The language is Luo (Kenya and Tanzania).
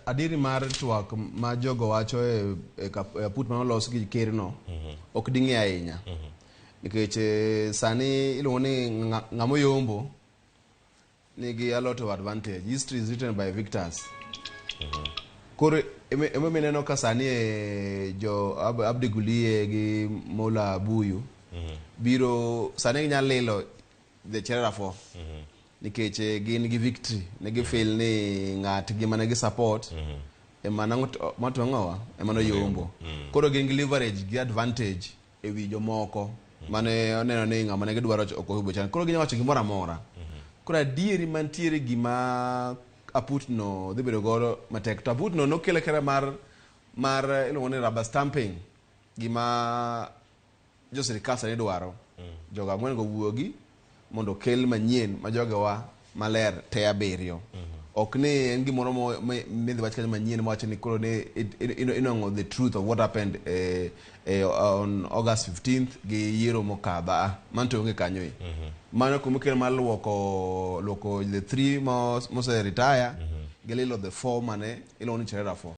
Adieri mar twak ma jogo wacho e, e, kap- e aput mane olos gi kerno ok ding'e ahinya nikech sani iluongo ni ng'ama oyombo nigi a lot of advantage. History is written by victors. Koro ema ineno ka sani jo Abdi Gulie gi Mola Buyu biro sani ginyalo lilo the Cherera 4 nikech gin gi victory ne gi feel ni ng'at gi mane gi support ema nang'o matwang'owa ema noyombo. Koro gin gi leverage gi advantage e wi jomoko mane oneno ni ng'ama ne gidwaro ok oyombo chan. Koro ginyalo wacho gimoro amora. Koro adieri mantiere gima aput no dhi bedo godo matek to aput no nokele kera mar iluongo ni rubber stamping gima jo sirikal sani dwaro. Jogo ang'wen go wuogi mondo okel manyien ma jogewa maler te abiriyo. Ok ni en gimoro midhi wach kanyo manyien mawacho ni koro ni inwang'o the truth of what happened on August 15th gi yiero mokadho. Ah, mano to onge kanyo e. Mano kuma okel mar luoko the three mose retire gi lilo the four mane iluongo ni Cherera 4.